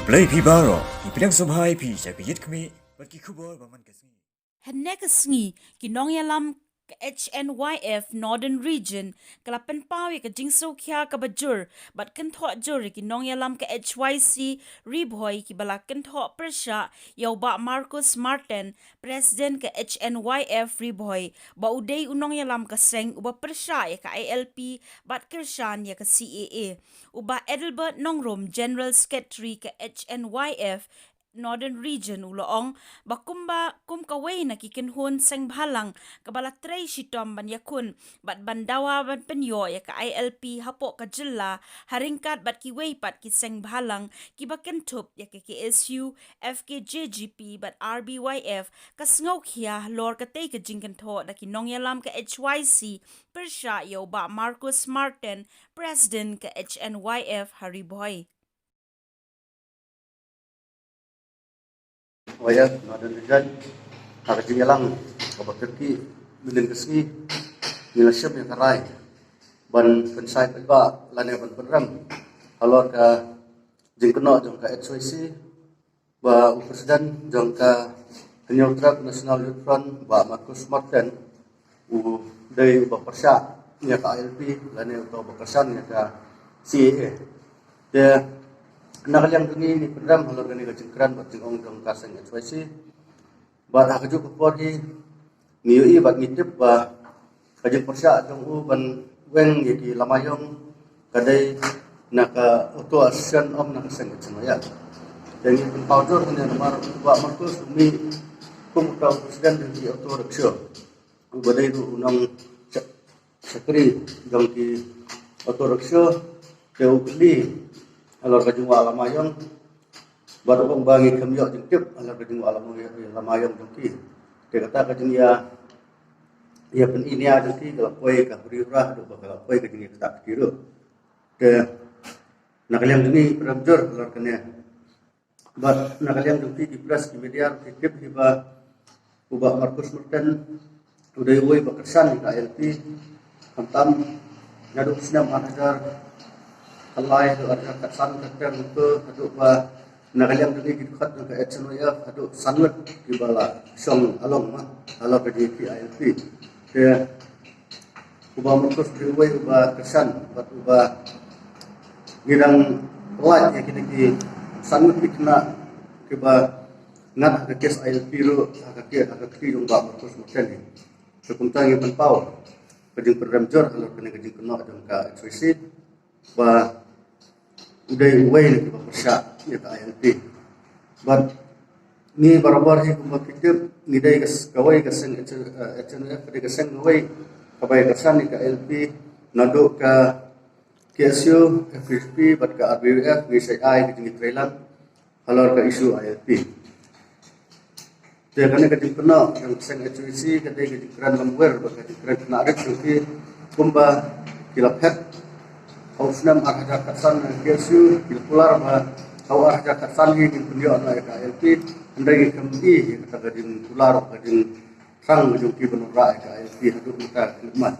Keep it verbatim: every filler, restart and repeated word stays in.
Blei phi baroh, ngi pdiang sngewbha ïa phi sha ki jingkhmih bad ki khubor ba man ka sngi. Hynne ka sngi, ki nongïalam ka H N Y F Northern Region ka la pynpaw ïa ka jingsngewkhia kaba jur bad kynthoh jur ïa ki nongïalam ka H Y C Ri Bhoi kiba la kynthoh pyrshah ïa u Bah Marcus Martin, President ka H N Y F Ri Bhoi, ba u dei u nongïalam ka seng uba pyrshah ïa ka I L P bad kyrshan ïa ka C A A. U Bah Adelbert Nongrum, General Secretary ka H N Y F Northern Region, u la ong ba kumba kum kawei na ki kynhun seng bhalang kaba la trei shitom ban ïakhun bad ban dawa ban pynïoh ïa ka I L P hapoh ka jylla, ha ryngkat bad kiwei pat ki seng bhalang kiba kynthup ïa ka K S U, F K J G P bad R B Y F, ka sngewkhia halor katei ka jingkynthoh da ki nongïalam ka H Y C pyrshah ïa u Bah Marcus Martin, President ka H N Y F ha Ri Bhoi. Waya, Northern Region, ha ka jingïalang kaba kyrkieh mynhynnin ka sngi, ngi la shim ïa ka rai ban pynshai paidbah lane ban pynrem halor ka jingkynnoh jong ka H Y C, ba u President jong ka Hynñiewtrep National Youth Front, Bah Marcus Martin, u dei uba pyrshah ïa ka I L P lane uba kyrshan ïa ka C A A. Te na ka liang jong ngi, ngi pynrem halor kane ka jingkren bad jingong jong ka seng H Y C. Bad ha kajuh ka por hi ngi ïohi bad ngi tip ba ka jingpyrshah jong u ban weng ïa ki lama ïong ka dei na ka auto association, ym na ka seng H N Y F. Te ngi pynpaw jur kane namar u Bah Marcus u mih kum uta u President jong ki auto rickshaw, uba dei ruh u nong shakri jong ki auto rickshaw. Te u kylli halor ka jingwah lama ïong, bad u ong ba ngi khlem ïoh jingtip halor ka jingwah lama ïong, lama ïong jong ki. Te kata ka jingïa, ïa pyni nia jong ki ka la poi ka huri hura haduh ba ka la poi ka jingïakata kti ruh. Te na ka liang jong ngi pynrem jur halor kane. Bad na ka liang jong ki, ki press, ki media, ki tip hi ba u Bah Marcus Martin u dei uwei ba kyrshan ïa ka I L P. Khamtam naduh snem ar hajar khatlai haduh ar hajar khatsan, ka ter ruh haduh ba na ka liang jong ki dkhot jong ka H N Y F haduh san ngut kiba la shong along ma halor ka jingïakhih I L P. Te u Bah Marcus u dei uwei uba kyrshan bad uba ngi dang pyllait ïa kine ki san ngut ki khynnah kiba ngat ha ka case I L P ruh ha ka, ha ka kti jong u Bah Marcus Martin hi. Te kumta ngi pynpaw ka jingpynrem jur halor kane ka jingkynnoh jong ka H Y C ba u dei uwei na kiba pyrshah ïa ka I L P. Bad ngi barabor hi kumba phi tip, ngi dei ka s-, kawei ka seng H-, eh, H N Y F, ka dei ka seng kawei kaba ïa kyrshan ïa ka I L P naduh ka K S U, F K J P bad ka R B Y F. Ngi shait ai ka jingïatreilang halor ka issue I L P. Te kane ka jingkynnoh jong ka seng H Y C ka dei ka jingkren lamwir bad ka jingkren khynnah rit jong ki, kumba ki la phet ha u snem ar hajar khatsan na K S U, ki la kular ba ha u ar hajar khatsan hi ngin pynïoh noh ïa ka I L P. Hynrei ngi khlem i ïa kata ka jingkular, ka jingthrang jong ki ban wanrah ïa ka I L P haduh mynta ki la mat.